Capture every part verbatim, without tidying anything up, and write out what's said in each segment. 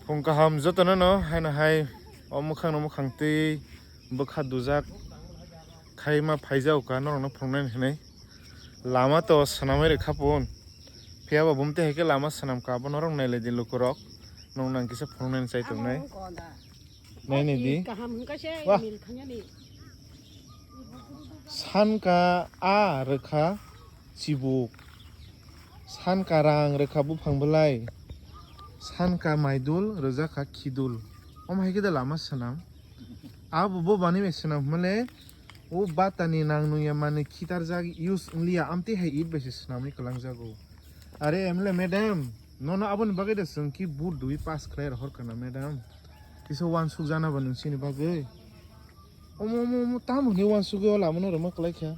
Phung kaham jotono no haino hai o mwkhang no mwkhang twi bwkha dujak khaima phaijago ka norok no phunuknani hinwi. Lama to swnamwi rwkha pun. Phiya bo bumtwi hai khe lama swnam ka, abo norok nailai di lukurok. Nong nang kisa phunuknani chai tongnai. Naini di. Kaham hwnkha se. Wah. Mil khanyani. Sanka a rwkha chibuk. Sanka rang rwkha buphang bwlai. Sanka maidul rwjakha khidul. Omo hai khe da lama swnam. Abo bo bani bai swnam hwnmale. O batani nang nungya manwi khitarjak use wngliya, amtwi hai it bai se swnamwi kwlangjago. Are M L A madam, nono aboni bagwi da chwng ki vote dui pass khlai rohor kana madam? Kisa uansuk jana ba nwng chini bagwi? Omo, omo, omo, tamo hwnwi uansugwi o lamano rwma kwlai kha?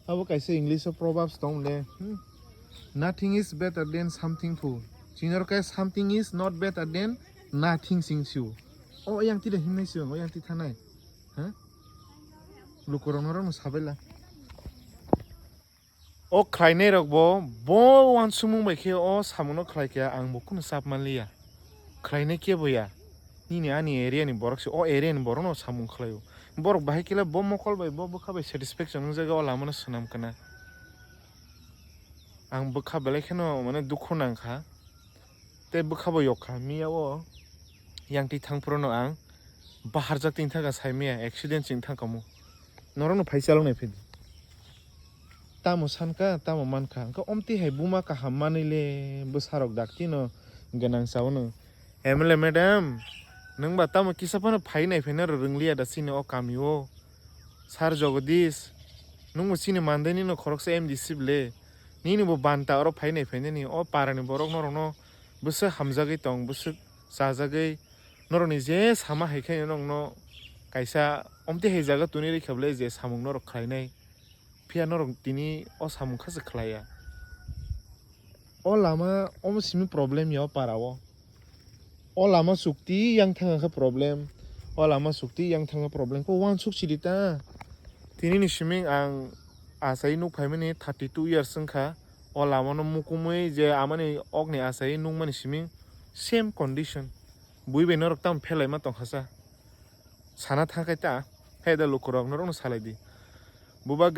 Abo kaisa English o proverbs tong le, hmm? Nothing is better than something full. Chini oro khe something is not better than nothing sing sio. O yang tida himnai sio, o yang ti thanai. Ha? Lukurokno rokno sabaila. O khlainai rok bo, bo uansukmung bai khe o samungno khlai kha, ang bo kunu chap manliya. Khlainai kebo ya. Nini ani area ni borok se, o area ni borokno samung khlaio. Borok bahai khe bo mokol bai, bo bwkha bai satisfaction wngjak o lamano swnam kana. Ang bwkha belai kheno mane dukhu nang kha. Tei bwkha bo yok kha, miya o yang twi thang phuru no ang baharjak twi thang kha, sai miya accident ching thang kamo. Norok no phai chalok nai phai di. Tamo san kha, tamo man kha. Hwnkhe omtwi hai buma kaham manwi le bwsa rok dakti no gwnang cha o no. M L A madam, nwng ba tamo kisa phano phai nai phai na rwng liya da chini o kami o. Sir Jagadish, nwng bo chini mandai ni no khoroksa M D C bwle. Nini bo banta oro phai nai phai nani o para ni borok norok no bwswk hamjagwi tong, bwswk chajagwi, norokni je sama hai khe norokno kaisa omtwi hai jaga tuni rwkha bwle je samung norok khlainai, phiya norok tini o samung kha se khlaiya. O lama omo simi problem ya o para o. O lama chukti yang thang kha problem, o lama chukti yang thang kha problem, ko uansuk sidi ta. Tini ni siming ang achai nuk phaimani thirty two years wngkha. O lama no mukumui je amani okni achai nukmani siming same condition. Bui bai norok tamo phelaima tongkha sa. Sana thangkhai ta, hai da lukurok norokno salai di. Bubagra